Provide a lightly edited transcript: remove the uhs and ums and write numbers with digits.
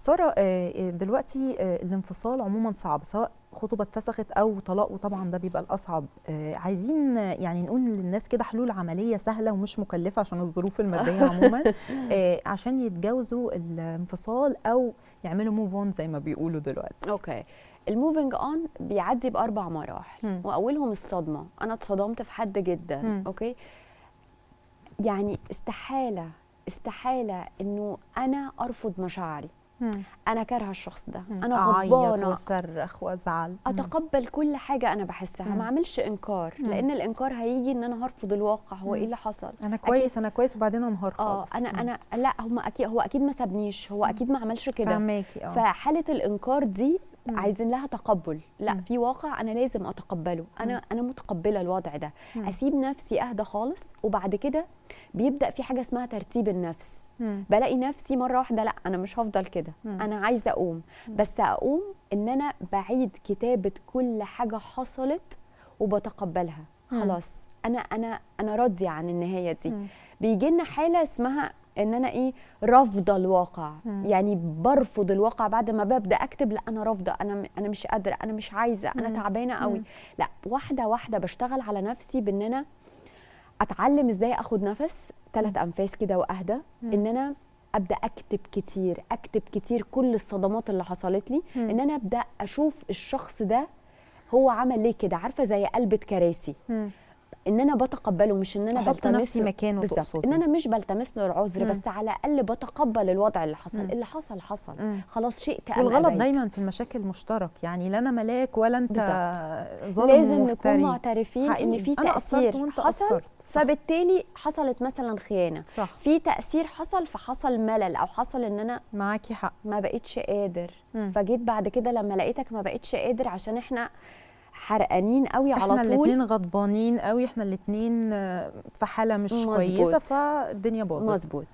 ساره، دلوقتي الانفصال عموما صعب، سواء خطوبه اتفسخت او طلاق، وطبعا ده بيبقى الاصعب. عايزين يعني نقول للناس كده حلول عملية سهلة ومش مكلفة عشان الظروف المادية عموما، عشان يتجاوزوا الانفصال او يعملوا move on زي ما بيقولوا دلوقتي. okay، ال moving on بيعدي باربع مراحل، واولهم الصدمه. انا اتصدمت في حد جدا، okay، يعني استحالة استحالة انه انا ارفض مشاعري. انا كارهه الشخص ده، انا اعيط غضبانه، واصرخ وازعل. اتقبل كل حاجة انا بحسها، ما اعملش انكار، لان الانكار هيجي ان انا هرفض الواقع. هو ايه اللي حصل؟ انا كويس، انا كويس، وبعدين انهار خالص. انا انا لا، هم اكيد، هو اكيد ما سابنيش، هو اكيد ما عملش كده. فهماكي، اه. فحاله الانكار دي عايزين لها تقبل. لا، في واقع انا لازم اتقبله، انا متقبله الوضع ده. اسيب نفسي اهدى خالص، وبعد كده بيبدا في حاجة اسمها ترتيب النفس. بلاقي نفسي مرة واحده، لا، انا مش هفضل كده، انا عايزه اقوم، بس اقوم ان انا بعيد كتابه كل حاجة حصلت وبتقبلها. خلاص، انا راضية عن النهاية دي. بيجي لنا حاله اسمها ان انا ايه؟ رافضه الواقع. يعني برفض الواقع بعد ما ببدا اكتب. لا، انا رافضه، انا مش قادره، انا مش عايزه، انا تعبانة قوي. لا، واحدة واحدة بشتغل على نفسي بان انا اتعلم ازاي اخد نفس، ثلاث انفاس كده واهدى، ان انا ابدا اكتب كتير، اكتب كتير كل الصدمات اللي حصلت لي، ان انا ابدا اشوف الشخص ده هو عمل ليه كده، عارفه زي قلبة كراسي، ان انا بتقبله، مش ان انا احط بلتمس نفسي له مكانه. بالظبط. تقصدي ان انا مش بلتمس له العذر، بس على الاقل بتقبل الوضع اللي حصل. اللي حصل حصل، خلاص، شئت ام والغلط أبيت. دايما في المشاكل مشترك، يعني لا انا ملاك ولا انت ظالم لازم نكون ومفتري. معترفين ان حقيقي. في انا قصرت تاثير وانت حصل، قصرت، صح. فبالتالي حصلت مثلا خيانه، في تاثير حصل، فحصل ملل او حصل ان انا معاكي حق. ما بقتش قادر. فجيت بعد كده لما لقيتك ما بقتش قادر، عشان احنا حرقانين قوي على احنا طول. الاثنين غضبانين قوي، احنا الاثنين في حاله مش كويسه، فالدنيا باظت. مظبوط.